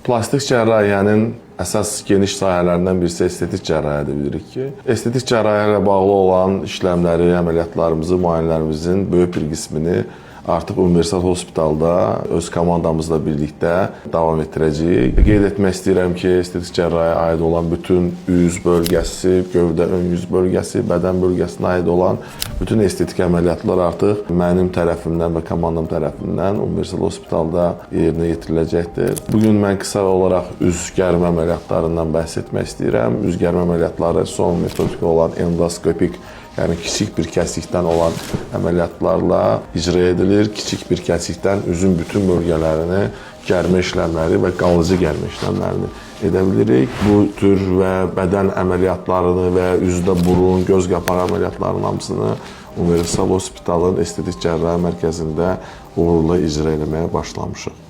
Plastik cərrahiyyənin əsas geniş sahələrindən birisi estetik cərrahiyədir, bilirik ki. Estetik cərrahiyyə ilə bağlı olan işləmləri, əməliyyatlarımızı, müayinələrimizin böyük bir qismini artıq Universal Hospitalda öz komandamızla birlikdə davam etdirəcəyik. Qeyd etmək istəyirəm ki, estetik cərrahiyə aid olan bütün üz bölgəsi, gövdə ön yüz bölgəsi, bədən bölgəsinə aid olan bütün estetik əməliyyatlar artıq mənim tərəfimdən və komandam tərəfindən Universal Hospitalda yerinə yetiriləcəkdir. Bu gün mən qısa olaraq üz gərmə əməliyyatlarından bəhs etmək istəyirəm. Üz gərmə əməliyyatları son metodika olan endoskopik, yəni kiçik bir kəsikdən olan əməliyyatlarla icra edilir. Kiçik bir kəsikdən üzün bütün bölgələrini gərmə işləmləri və qalıcı gərmə işləmlərini edə bilirik. Bu tür və bədən əməliyyatlarını və üzdə burun, göz qapağı əməliyyatlarının hamısını Universal Hospitalın estetik cərrahi mərkəzində uğurla icra eləməyə başlamışıq.